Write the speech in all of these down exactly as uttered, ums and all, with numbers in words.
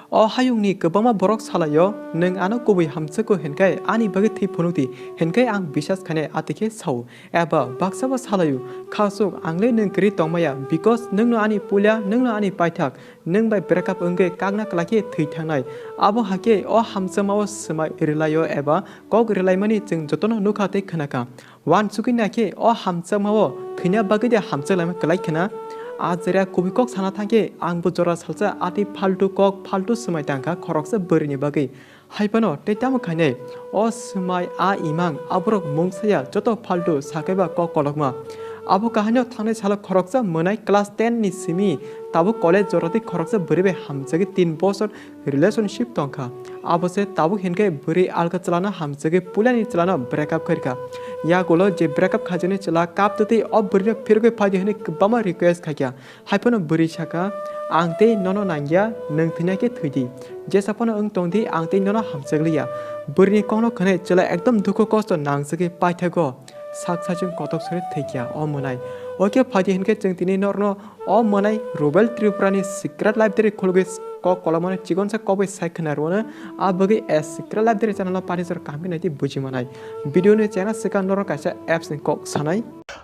O hayungni kwbangma borok salaio, "Nwng ano kubui hamjakgo hinkhe ani bagwi thwi phunukdi, hinkhe ang bisas khainai," atwi khe sao. Eba baksa bo salaio, "Khasuk, ang le nwng kwrwi tongmaya, because nwngno ani puila, nwngno ani paithak, nwng bai breakup wngwi kakna kwlai khe thwi thangnai." Abo hakhe o hamjakmao swmai rwlaio eba kok rwlaimani chwng jotono nukha tei khwnakha. Uansugwi naikhe o hamjakmao thwina bagwi de hamjak laima kwlai khna. A jera kubui kok sana thangkhe angbo jora salsa atwi phaltu kok phaltu swmai tangkha khoroksa bwrwini bagwi. Haiphano tei tamo khainai o swmai a imang aborok mungsaya joto phaltu sakaiba kok kolokma. Abo kahaino thangnai salo khoroksa mwnai class ten ni simi tabuk college joratwi khoroksa bwrwi bai hamjagwi tin bosor relationship tongkha. Abo se tabuk hinkhe bwrwi alka chwlano hamjagwi puilani chwlano breakup khairkha. Yagulo je breakup khajaknai chwla kaptwtwi o bwrwino phirogwi phaidi hwnwi kwbangma request khaikha. Haiphano bwrwi sakha, "Ang tei nono nangya, nwng thwinai khe thwidi. Jesa phano wng tongdi, ang tei nono hamjakliya." Bwrwini kokno khwnai chwla ekdom dukhu kosto nangjagwi paithago. Sak saichung kotok sori thwikya o mwnai. Oke phaidi hinkhe chwng tini norno o mwnai Rubel Tripurani Secret Library khulugwi kok kolomani chikonsa kokbai sai khna rwno. A bagwi a Secret Library channel o pari jor kaham khe naidi buji manai. Video ni chana swkang norok kaisa apps ni kok sanai.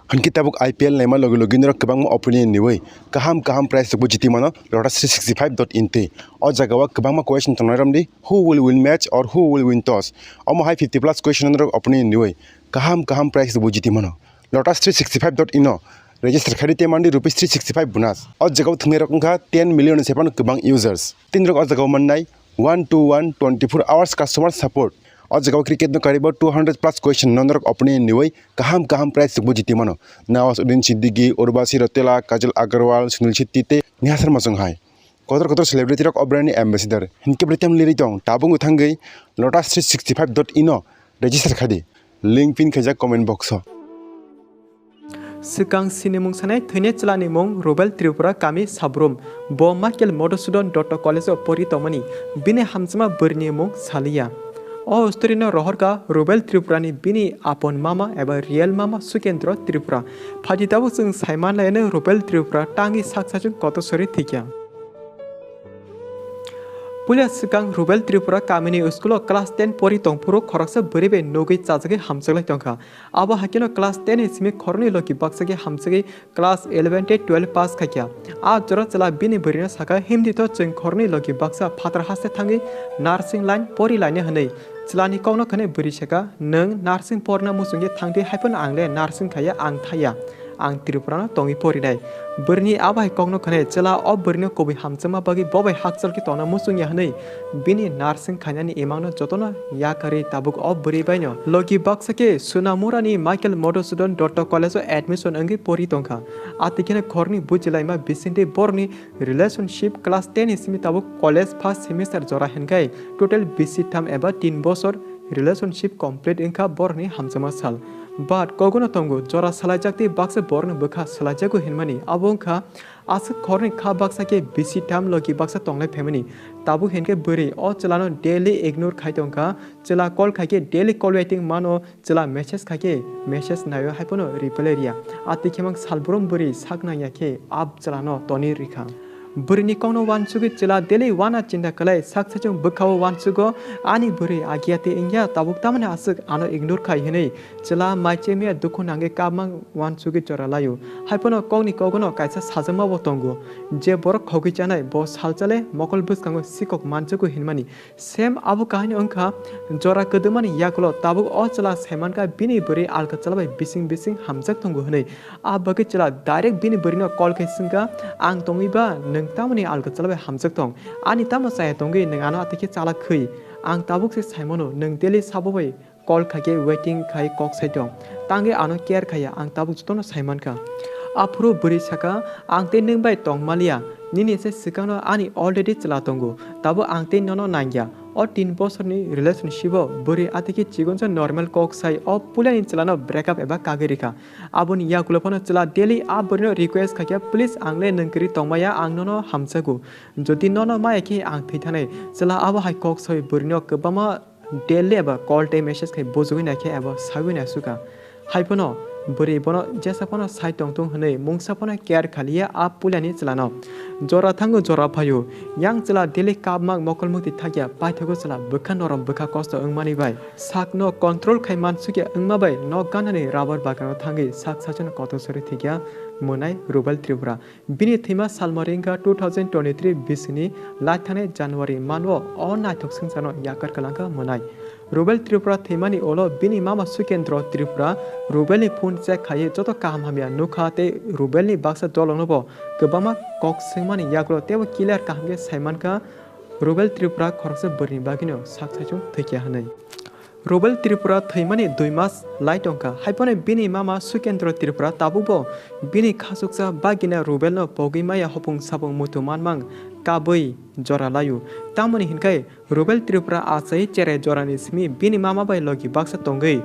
Hinkhe tabuk I P L naima logi logi norok kwbangma opinion niwi kaham kaham prize rokbo jiti mano Lotus three sixty five dot in tei. O jaga o kwbangma question tongnai romdi, who will win match or who will win toss? Omo hai fifty plus question norok opinion niwi kaham kaham prize rokbo jiti mano. Lotus three sixty five dot in o register khaidi tei mandi rupees three sixty five bonus. O jaga o thwngnai rok wngkha ten million ni sai phano kwbang users. Tini rok o jaga o mannai one to one twenty four hours customer support. O jaga o cricket no karibo two hundred plus question no norok opinion niwi kaham kaham prize rokbo jiti mano. Nawaz Uddin Siddiqui, Urvashi Rautela, Kajal Agarwal, Sunil Shetty tei Neha Sharma song hai. Kotor kotor celebrity rok o brand ni ambassador. Hinkhe bwrwi tam liri tong, tabuk thangwi lotus three sixty five dot in o register khaidi. Link pin khaijak comment box o. Swkang sinimung sanai thwinai chwlani mung Rubel Tripura kami Sabrum. Bo Michael Madhusudan Dutta College o pori tongmani. Bini hamjakma bwrwini mung saliya. O story no rohorkha Rubel Tripura ni bini apon mama eba real mama Sukendra Tripura. Phaidi tabuk chwng saiman laino Rubel Tripura tangwi sak saichung kotor sori thwikya. Puila swkang Rubel Tripura kamini school o class ten pori tongphuru khoroksa bwrwi bai nugwi chajagwi hamjaklai tongkha. Abo haikhe no class ten ni simi khoroknwi logi baksa khe hamjagwi class eleven tei twelve pass khaikha. A jora chwla bini bwrwino sakha, "Himdi to chwng khoroknwi logi baksa phatar haste thangwi nursing line pori laina," hwnwi. Chwlani kokno khwnwi bwrwi sakha, "Nwng nursing porna muchungya thangdi, haiphano ang le nursing khaiya, ang thaiya. Ang Tripura no tongwi porinai." Bwrwini abo hai kokno khwnwi chwla o bwrwino kubui hamjakma bagwi bo bai hakchal khe tongna muchungya hwnwi bini nursing khainani imangno jotono yakarwi tabuk o bwrwi baino logi baksa khe Sonamurani Michael Madhusudan Dutta College o admission wngwi pori tongkha. Atwi kheno khoroknwi bujilaima bisingtwi borokni relationship class ten ni simi tabuk college first semester jora hinkhai total bisi tham eba tin bosor relationship complete wngkha borokni hamjakma sal. But kogono tongo jora salaijaktwi baksa borokni bwkha salaijago hinmani, abo wngkha aswk khoroknwi kha baksa khe bisi tham logi baksa tonglai phaimani. Tabuk hinkhe bwrwi o chwlano daily ignore khai tongkha, chwla call khaikhe daily call waiting mano, chwla message khaikhe message naio haiphano reply riya. Atwi khemang salbrum bwrwi sak nangya khe ab chwlano toni rikha. Bwrwini kokno uansugwi chwla daily wana chinta kwlai sak saichung bwkhao uansugo, "Ani bwrwi agiya tei wngya, tabuk tamani aswk ano ignore khai," hwnwi chwla mai chemiya dukhu nangwi kapmang uansugwi jora laio. Haiphano kokni kogono kaisa sajakmabo tongo, je borok khogwi chanai bo salchale mokol bwskango sikok manjago hinmani. Same abo kahini wngkha, jora kwdwmani yagulo tabuk o chwla saimankha bini bwrwi alka chwla bai bising bising hamjak tongo hwnwi. A bagwi chwla direct bini bwrwino call khai swngkha, "Ang tongwi ba nwng tamoni alka chwla bai hamjak tong? Ani tamo chaya tongwi nwng ano atwi khe chala khwi? Ang tabuk se saimano nwng daily sabo bai call khaikhe waiting khai kok sai tong. Tangwi ano care khaiya, ang tabuk jotono saimankha." Aphuru bwrwi sakha, "Ang tei nwng bai tong maliya, nini se swkangno ani already chwla tongo, tabuk ang tei nono nangya." O tin bosorni relationship o bwrwi atwikhe chikonsa normal kok sai o puilani chwlano breakup eba kagwi rikha. Aboni yagulo phano chwla daily a bwrwino request khaikha, "Please, ang le nwng kwrwi tongmaya, ang nono hamjago. Jodi nono maya khe ang thwi thanai." Chwla abo hai kok sai bwrwino kwbangma daily eba call tei message khai bujugwi naikhe eba sagwi naisukha. Haiphano Bwrwi bono jesa phano sai tongthung hwnwi mungsa phano care khaliya a puilani chwlano. Jora thango jora phaio. Yang chwla daily kapmak mokol mukti thakya paithago chwla bwkha norom bwkha kosto wngmani bai. Sakno control khai mansukya wngma bai nok ganani rubber bagano thangwi sak sachano kotor sori thikya mwnai Rubel Tripura. Bini thwima salmari wngkha two thousand twenty-three bisini lai thanai January mano o naithok swngcharno yakar kwlangkha mwnai. Rubel Tripura thwimani ulo bini mama Sukendra Tripura Rubelni phone check khaiwi joto kaham hamya nukha tei Rubelni baksa dolongnobo kwbangma kok swngmani yagulo teibo clear kaham khe saimankha Rubel Tripura khoroksa bwrwini bagwino sak saichung thwikya hwnwi. Rubel Tripura thwimani dui mas lai tongkha, haiphano bini mama Sukendra Tripura tabukbo bini khachuksa bagina Rubelno pogwi maya hopung sapung muitu manmang kabui jora laio. Tamoni hinkhai Rubel Tripura achai cherai jorani simi bini mama bai logi baksa tongwi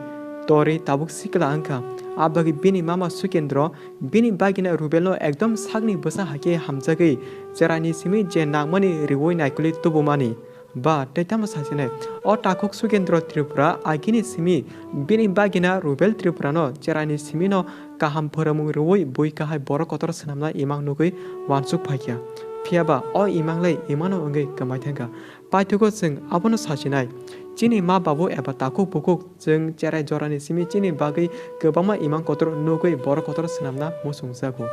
torwi tabuk sikla wngkha. A bagwi bini mama Sukendra bini bagina Rubelno ekdom sakni bwsa hai khe hamjagwi cheraini simi je nangmani riui naikolwi tubumani. Ba tei tamo sasinai, o takhuk Sukendra Tripura agini simi bini bagina Rubel Tripurano cheraini simino kaham phwrwngmung rwui bui kahai borok kotor swnamna imang nugui uansuk phaikha. Phiyaba o imang lai imano wngwi kwmai thangkha. Paithago chwng abono sasinai, chini ma babu eba takhuk bukhuk chwng cherai jorani simi chini bagwi kwbangma imang kotor nugwi borok kotor swnamna muchungjago.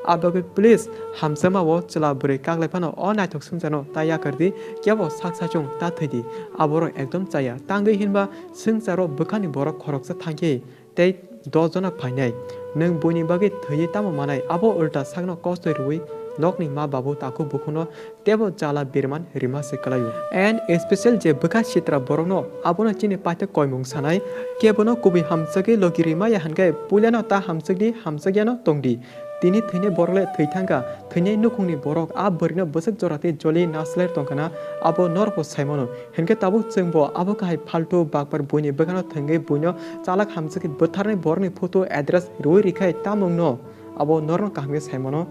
A bagwi please hamjakma o chwla bwrwi kaklai phano o naithok swngcharno ta yakardi, kebo sak sachung ta thwidi, aborok ekdom chaya. Tangwi hinba swngcharo bwkhani borok khoroksa thangkhe tei dos jona phainai. Nwng buini bagwi thwiwi tamo manai? Abo ulta sakno kostoi rwui nokni ma babu takhuk bukhukno teibo jala birman rima se kwlaio. And special je bwkha sitra borokno abono chini paithak koimung sanai, kebono kubui hamjagwi logi rima ya hinkhe puilano ta hamjakdi, hamjakyano tongdi. Tini thwinai borok le thwi thangkha, thwinai nukhungni borok a bwrwino bwswk jora tei joli nasler tongkhana abo norokbo saimano. Hinkhe tabuk chwngbo abo kahai phaltu bakbar buini bwkhano thwngwi buino chalak hamjakwi bwtharnai borokni photo address rwui rikhai tamungno abo norokno kaham khe saimano.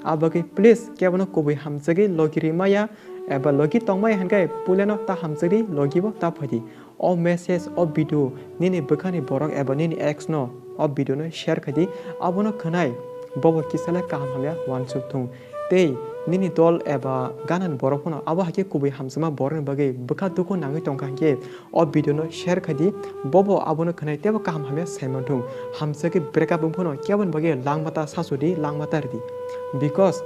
A bagwi please kebono kubui hamjagwi logi rima ya eba logi tongma ya hinkhe puilano ta hamjakdi logibo ta phaidi. O message, o video nini bwkhani borok eba nini ex no o video no share khaidi, abono khwnai bobo kisale kaham hamya uansuk thung. Tei nini dol eba ganani borok phano abo hai khe kubui hamjakma borokni bagwi bwkha dukhu nangwi tongkha hinkhe o video no share khaidi, bobo abono khwnai teibo kaham hamya saimanthung. Hamjakhe break up wng phano keboni bagwi langmata sachodi, langmata rwdi. Because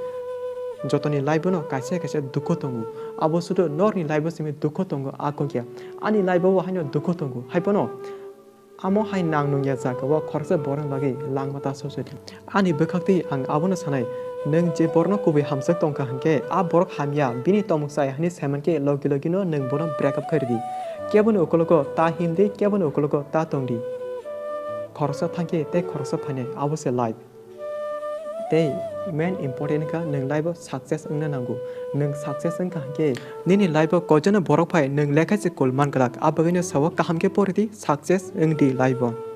jotoni life o no kaisa kaisa dukhu tongo, abo sudu norni life o simi dukhu tongo a kokya. Ani life o bo haino dukhu tongo, hai phano amo hai nang nungya jaga o khoroksa borokni bagwi langmata sachodi. Ani bwkhaktwi ang abono sanai, nwng je borokno kubui hamjak tongkha hinkhe, a borok hamya, bini tomok chaya hwnwi saimankhe logi logino nwng bono break up khairwdi. Keboni ukologo ta himdi, keboni ukologo ta tongdi. Khoroksa thangkhe tei khoroksa phainai, abo se life. Tei main important wngkha nwng life o success wngna nango. Nwng success wngkha hinkhe nini life o koijono borok phai nwng lekha se kul man glak, a bagwino sao kaham khe poridi, success wngdi life o.